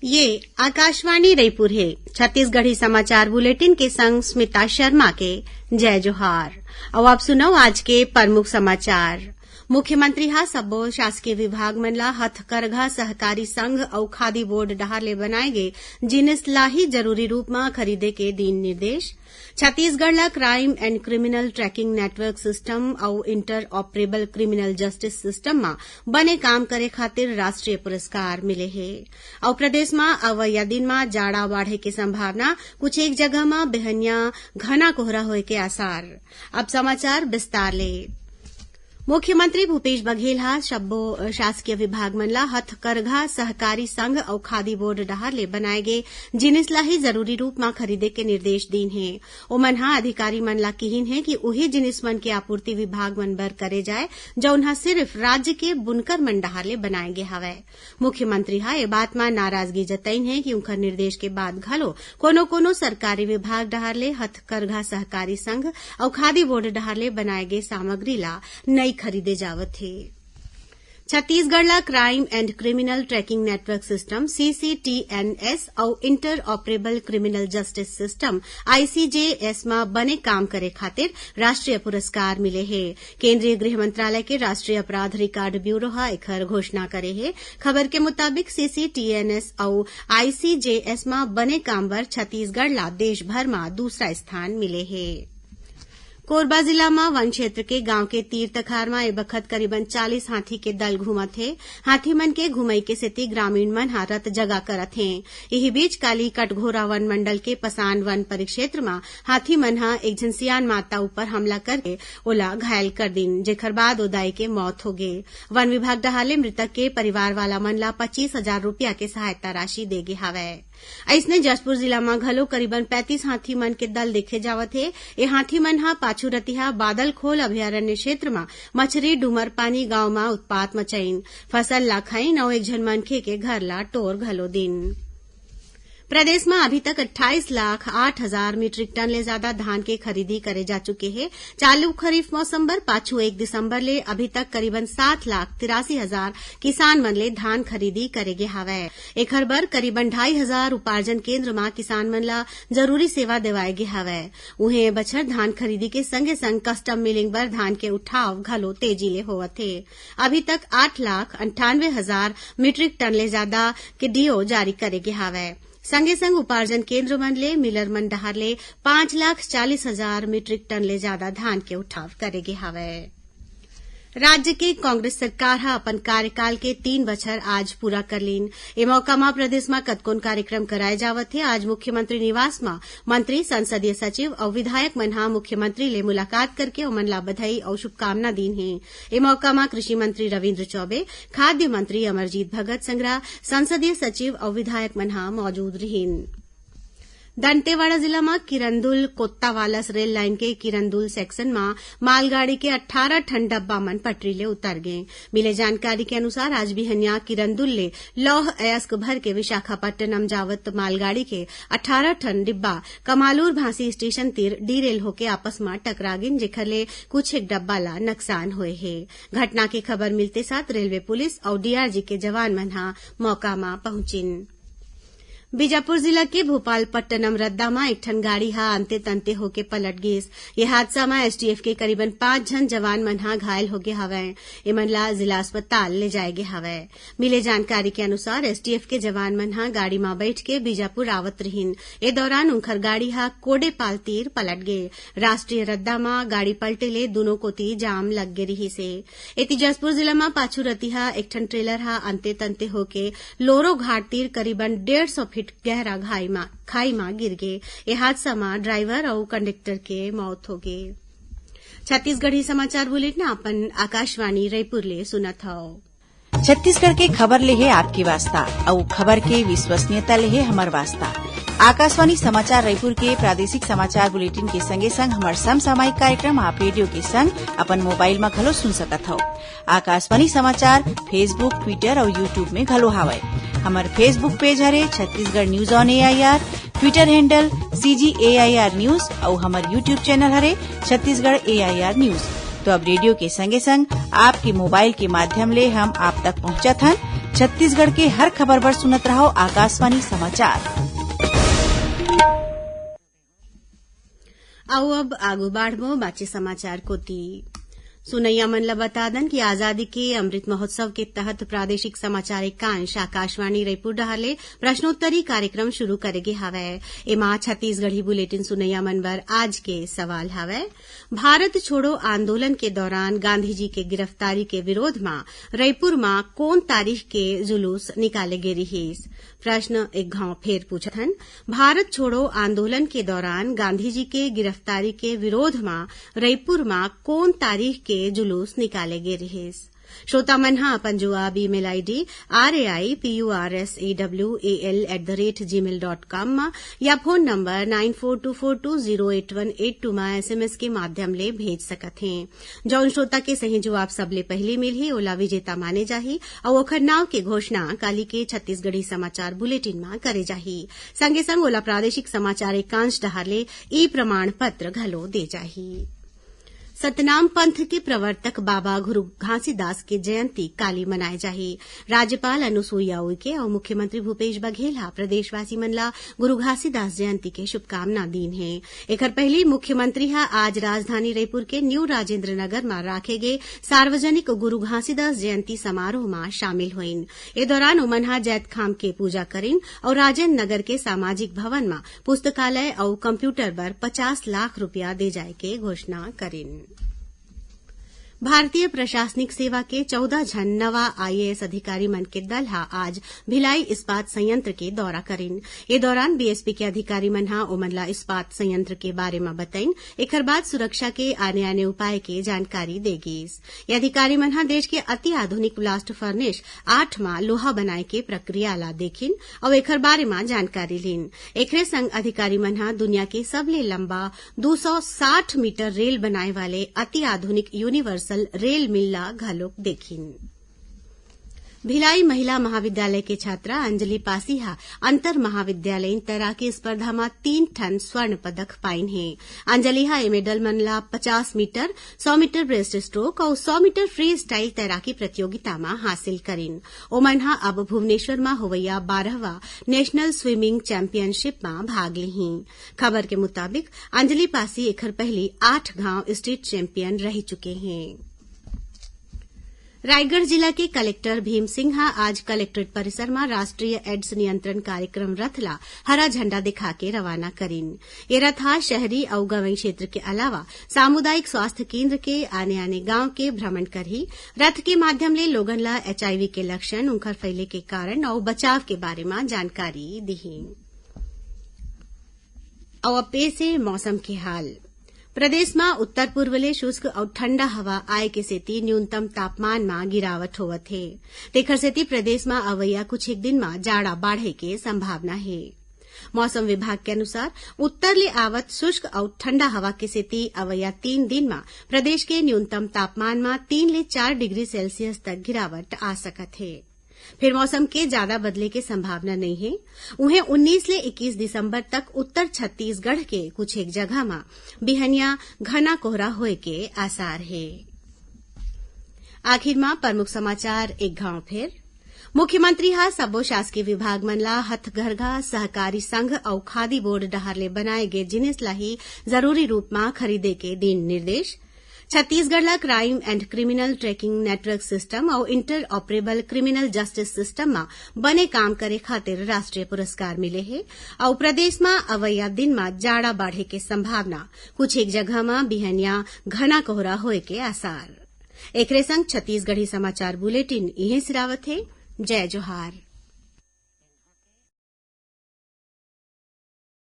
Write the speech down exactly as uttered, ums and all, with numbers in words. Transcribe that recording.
ये आकाशवाणी रईपुर हे। छत्तीसगढ़ी समाचार बुलेटिन के संग स्मिता शर्मा के जय जोहार। अउ आप सुनव आज के प्रमुख समाचार। मुख्यमंत्री ह सब्बो शासकीय विभाग मन ला हथकरघा सहकारी संघ अउ खादी बोर्ड डहार ले बनाए गे जिनिस ला ही जरूरी रूप म खरीदे के दीन निर्देश। छत्तीसगढ़ ला Crime and Criminal Tracking Network System अउ Interoperable Criminal Justice System म बने काम करे खातिर राष्ट्रीय पुरस्कार मिले हे। अउ प्रदेश म अवइया दिन म जाड़ा बाढ़े के संभावना, कुछ एक जगह म बिहनिया घना कोहरा होए के आसार। अब समाचार विस्तार ले। मुख्यमंत्री भूपेश बघेल ह सब्बो शासकीय विभाग मन ला हथकरघा सहकारी संघ अउ खादी बोर्ड डहार ले बनाए गे जिनिस ला ही जरूरी रूप म खरीदे के निर्देश दीन हे। ओमन ह अधिकारी मन ला किहीन हे कि उही जिनिस मन के आपूर्ति विभाग मन बर करे जाए, जउन ह सिर्फ राज्य के बुनकर मन डहार ले बनाए गे हवय। मुख्यमंत्री ह ए बात म नाराजगी जतइन हे कि उंखर निर्देश के बाद घलो कोनो-कोनो सरकारी विभाग डहार ले हथकरघा सहकारी संघ अउ खादी बोर्ड डहार ले बनाए गे सामग्री ला नइ खरीदे जावत हे। छत्तीसगढ़ ला Crime and Criminal Tracking Network System, CCTNS, अउ Interoperable Criminal Justice System, ICJS, म बने काम करे खातिर राष्ट्रीय पुरस्कार मिले हे। केंद्रीय गृह मंत्रालय के राष्ट्रीय अपराध रिकॉर्ड ब्यूरो ह एखर घोषणा करे हे। खबर के मुताबिक, सीसीटीएनएस अउ आईसीजेएस म बने काम बर छत्तीसगढ़ ला देश भर म दूसरा स्थान मिले हे। कोरबा जिला म वन क्षेत्र के गांव के तीर तखार म ए बखत करीबन चालीस हाथी के दल घूमत हे। हाथी मन के घुमई के सेती ग्रामीण मन ह रतजगा करत हें। इही बीच, काली कटघोरा वन मंडल के पसान वन परिक्षेत्र म हाथी मन ह एक झन सियान माता ऊपर हमला करके ओला घायल कर दिन, जेखर बाद ओ दाई के मौत होगे। वन विभाग डहार ले मृतक के परिवार वाला मन ला पच्चीस हजार रुपया के सहायता राशि दे गे हवय। अइसने, जशपुर जिला म घलो करीबन पैंतीस हाथी मन के दल देखे जावत हे। ए हाथी मन ह पाछू रतिहा बादलखोल अभयारण्य क्षेत्र म मछरी डूमरपानी गांव म उत्पात मचाइन, फसल ला खाइन अउ एक झन मनखे के घर ला टोर घलो दिन। प्रदेश म अभी तक अट्ठाईस लाख आठ हजार मीट्रिक टन ले जादा धान के खरीदी करे जा चुके हे। चालू खरीफ मौसम बर पाछू एक दिसंबर ले अभी तक करीबन सात लाख तिरासी हजार किसान मन ले धान खरीदी करे गे हावय। एखर बर करीबन ढाई हजार उपार्जन केंद्र म किसान मन ल जरूरी सेवा देवाए गे हावय। उहें, ए बछर धान खरीदी के संगे-संग कस्टम मिलिंग बर धान के उठाव घलो तेजी ले होवत हे। अभी तक आठ लाख अंठानवे हजार मीट्रिक टन ले जादा के डीओ जारी करे गे हावय। संगे-संग उपार्जन केंद्र मन ले मिलर मन डहार ले पांच लाख चालीस हजार मीट्रिक टन ले जादा धान के उठाव करे गे हावय। राज्य के कांग्रेस सरकार ह अपन कार्यकाल के तीन बछर आज पूरा कर लीन। ए मौका म प्रदेश म कतकोन कार्यक्रम कराए जावत हे। आज मुख्यमंत्री निवास म मंत्री, संसदीय सचिव अउ विधायक मन ह मुख्यमंत्री ले मुलाकात करके ओमन ला बधाई अउ शुभकामना दीन हे। ए मौका म कृषि मंत्री रविंद्र चौबे, खाद्य मंत्री अमरजीत भगत संघरा, संसदीय सचिव अउ विधायक मन ह मौजूद रिहीन। दंतेवाड़ा जिला म किरंदुल कोत्तावालस रेल लाइन के किरंदुल सेक्शन म मालगाड़ी के अट्ठारह ठन डब्बा मन पटरी ले उतर गे। मिले जानकारी के अनुसार, आज बिहनिया किरंदुल ले लौह अयस्क भर के विशाखापट्टनम जावत मालगाड़ी के अट्ठारह ठन डिब्बा कमालूर भांसी स्टेशन तीर डीरेल होके आपस म टकरा गिन, जेखर ले कुछ एक डब्बा ला नकसान होए हे। घटना के खबर मिलते साथ रेलवे पुलिस अउ डीआरजी के जवान मन ह मौका म पहुंचिन। बीजापुर जिला के भोपालपट्टनम रद्दा म एक ठन गाड़ी ह अंते तंते होके पलट गिस। ये हादसा म एसटीएफ के करीबन पांच झन जवान मन ह घायल होगे हवय। एमन ला जिला अस्पताल ले जाए गे हवय। मिले जानकारी के अनुसार, एसटीएफ के जवान मन ह गाड़ी म बइठ के बीजापुर आवत रिहिन। ए दौरान उंखर गाड़ी ह कोडेपाल तीर पलट गे। राष्ट्रीय रद्दा म गाड़ी पलटे ले दूनों कोति जाम लग गे रिहिस हे। एती जशपुर जिला म पाछू रतिहा एक ठन ट्रेलर ह अंते तंते होके लोरो घाट तीर करीबन डेढ़ सौ फीट गहरा घाई म, खाई म गिर गे। ए हादसा म ड्राइवर अउ कंडक्टर के मौत होगे। छत्तीसगढ़ी समाचार बुलेटिन अपन आकाशवाणी रायपुर ले सुनत हव। छत्तीसगढ़ के खबर ले हे आपके वास्ता, अउ खबर के विश्वसनीयता ले हे हमर वास्ता। आकाशवाणी समाचार रायपुर के प्रादेशिक समाचार बुलेटिन के संगे संग हमर समसामयिक कार्यक्रम आप रेडियो के संग अपन मोबाइल म घलो सुन सकत हव। आकाशवाणी समाचार Facebook, Twitter अउ YouTube में घलो हावय। हमर Facebook पेज हरे Chhattisgarh news on AIR, Twitter handle CG AIR news अउ हमर YouTube चैनल हरे छत्तीसगढ़ एआईआर न्यूज। तो अब रेडियो के संगे संग आपके मोबाइल के माध्यम ले हम आप तक पहुंचत हन। छत्तीसगढ़ के हर खबर बर सुनत रहव आकाशवाणी समाचार। अउ अब आगू बाढ़बो बाचे समाचार कोती। सुनैया मन ल बता दन कि आजादी के अमृत महोत्सव के तहत प्रादेशिक समाचार एकांश आकाशवाणी रईपुर डहार ले प्रश्नोत्तरी कार्यक्रम शुरू करे गे हवय। एमा छत्तीसगढ़ी बुलेटिन सुनैया मन बर आज के सवाल हवय, भारत छोड़ो आंदोलन के दौरान गांधी जी के गिरफ्तारी के विरोध म रईपुर म कोन तारीख के जुलूस निकाले गे रिहिस? प्रश्न एक घाव फेर पूछत हन, भारत छोड़ो आंदोलन के दौरान गांधी जी के गिरफ्तारी के विरोध म रईपुर म कोन तारीख के जुलूस निकाले गे रिहिस? श्रोता मन ह अपन जवाब email ID R A I P U R S A W A L at the rate gmail dot com म या phone number nine four two four two zero eight one eight two म SMS के माध्यम ले भेज सकत हें। जौन श्रोता के सही जवाब सबले पहिली मिलही, ओला विजेता माने जाही अउ ओखर नाव के घोषणा काली के छत्तीसगढ़ी समाचार बुलेटिन म करे जाही। संगे संग ओला प्रादेशिक समाचार एकांश डहार ले ई प्रमाण पत्र घलो दे जाही। सतनाम पंथ के प्रवर्तक बाबा गुरु घासीदास के जयंती काली मनाए जाही। राज्यपाल अनुसुईया उइके अउ मुख्यमंत्री भूपेश बघेल ह प्रदेशवासी मन ला गुरु घासीदास जयंती के शुभकामना दीन हे। एखर पहिली मुख्यमंत्री ह आज राजधानी रईपुर के न्यू राजेंद्र नगर म राखे गे सार्वजनिक गुरु घासीदास जयंती समारोह म शामिल होइन। ए दौरान उमन ह जैतखाम के पूजा करिन अउ राजेंद्र नगर के सामाजिक भवन म पुस्तकालय अउ कंप्यूटर बर पचास लाख रुपया दे जाए के घोषणा करिन। भारतीय प्रशासनिक सेवा के चौदह झन नवा IAS अधिकारी मन के दल ह आज भिलाई इस्पात संयंत्र के दौरा करिन। ए दौरान BSP के अधिकारी मन ह ओमन ला इस्पात संयंत्र के बारे म बतइन। एखर बाद सुरक्षा के आने-आने उपाय के जानकारी दे गीस। ये अधिकारी मन ह देश के अति आधुनिक blast furnace आठ म लोहा बनाए के प्रक्रिया ला देखिन अउ एखर बारे म जानकारी लीन। एखरे संग अधिकारी मन ह दुनिया के सबले लंबा दू सौ साठ मीटर रेल बनाए वाले अति आधुनिक यूनिवर्सल रेल मिल ला घलोक देखिन। भिलाई महिला महाविद्यालय के छात्रा अंजलि पासी ह अंतर महाविद्यालयीन तैराकी स्पर्धा म तीन ठन स्वर्ण पदक पाइन हे। अंजलि ह ए मेडल मन ला पचास मीटर, सौ मीटर ब्रेस्ट स्ट्रोक अउ सौ मीटर फ्री स्टाइल तैराकी प्रतियोगिता म हासिल करिन। ओमन ह अब भुवनेश्वर म होवइया बारहवाँ नेशनल स्विमिंग चैंपियनशिप म भाग लिहीं। खबर के मुताबिक, अंजलि पासी एखर पहिली आठ घांव स्टेट चैंपियन रह चुके हें। रायगढ़ जिला के कलेक्टर भीम सिंह ह आज कलेक्ट्रेट परिसर म राष्ट्रीय एड्स नियंत्रण कार्यक्रम रथ ला हरा झंडा दिखा के रवाना करिन। ये रथ ह शहरी अउ गंवई क्षेत्र के अलावा सामुदायिक स्वास्थ्य केंद्र के आने-आने गांव के भ्रमण करही। रथ के माध्यम ले लोगन ला HIV के लक्षण, उंखर फैले के कारण अउ बचाव के बारे म जानकारी दिही। अउ अब पेश हे मौसम के हाल। प्रदेश म उत्तर पूर्व ले शुष्क अउ ठंडा हवा आए के सेती न्यूनतम तापमान म गिरावट होवत हे। तेखर सेती प्रदेश म अवइया कुछ एक दिन म जाड़ा बाढ़े के संभावना हे। मौसम विभाग के अनुसार, उत्तर ले आवत शुष्क अउ ठंडा हवा के सेती अवइया तीन दिन म प्रदेश के न्यूनतम तापमान म तीन ले चार डिग्री सेल्सियस तक गिरावट आ सकत हे। फेर मौसम के जादा बदले के संभावना नइ हे। उहें, उन्नीस ले इक्कीस दिसंबर तक उत्तर छत्तीसगढ़ के कुछ एक जगह म बिहनिया घना कोहरा होए के आसार हे। आखिर म प्रमुख समाचार एक घांव फेर। मुख्यमंत्री ह सबो शासकीय विभाग मन ला हथकरघा सहकारी संघ अउ खादी बोर्ड डहार ले बनाए गे जिनिस ला ही जरूरी रूप म खरीदे के दीन निर्देश। छत्तीसगढ़ ला Crime and Criminal Tracking Network System अउ Interoperable Criminal Justice System म बने काम करे खातिर राष्ट्रीय पुरस्कार मिले हे। अउ प्रदेश म अवइया दिन म जाड़ा बाढ़े के संभावना, कुछ एक जगह म बिहनिया घना कोहरा होए के आसार। एकरे संग छत्तीसगढ़ी समाचार बुलेटिन इहें सिरावत हे। जय जोहार।